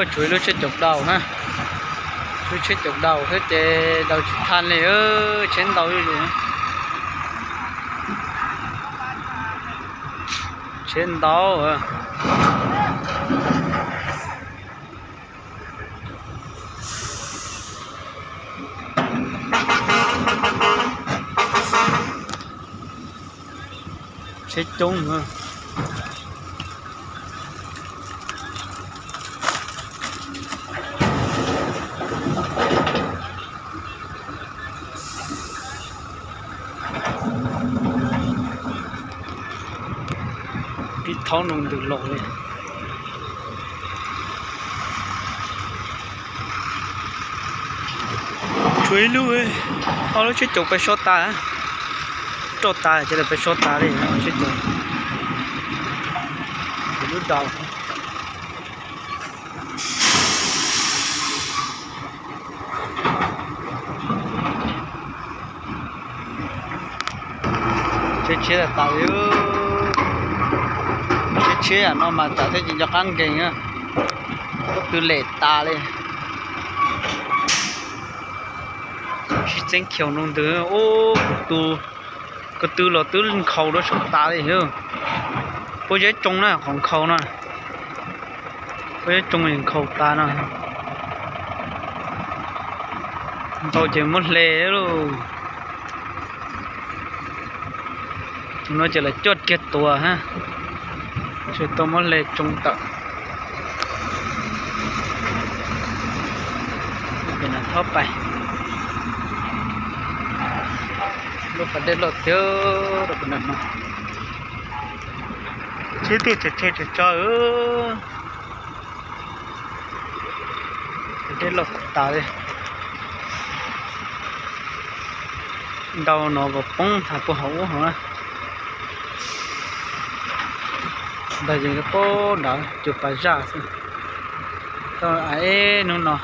Tshuav ib lub tsheb caum daus na, tshuav tsheb caum daus xwb ces daus tsis thaj li, tsheb ntau zuj zus. Tsheb ntau. Tsheb coob. Tib thaub no ntws los li. Tshuav ib lub, ob lub tsheb caum pais so tas, roj tas ces pais so tas li, tsheb caum, lub daus. Tsheb tshiab tas tas li, tsheb tshiab yam no mas tsam thiaj tsis nco qab nkees, pob tw lem tas li. Sib txeeb khiaus no ntws, ub, ko tw los twb nkhaus rau saum tas li. Pob zeb tsoo na, qhov nkhaus na, pob zeb tsoo nkhaus tas no. Ntau ces muab hle lauj. Tus no ces lawv coj kiag tuag hab, tsis tau muab hle tsoo tawm. Pem no thob pais, lub pas dej loj tiag rau pem no. Tsheb tuaj tsawg tsawg tsawg tsawg. Pas dej loj tas tas li. Ntau no kom poob tag puag hauv ub hauv na. Ntag ces puag nrad cua pas zaj xwb. Tau ib hnub no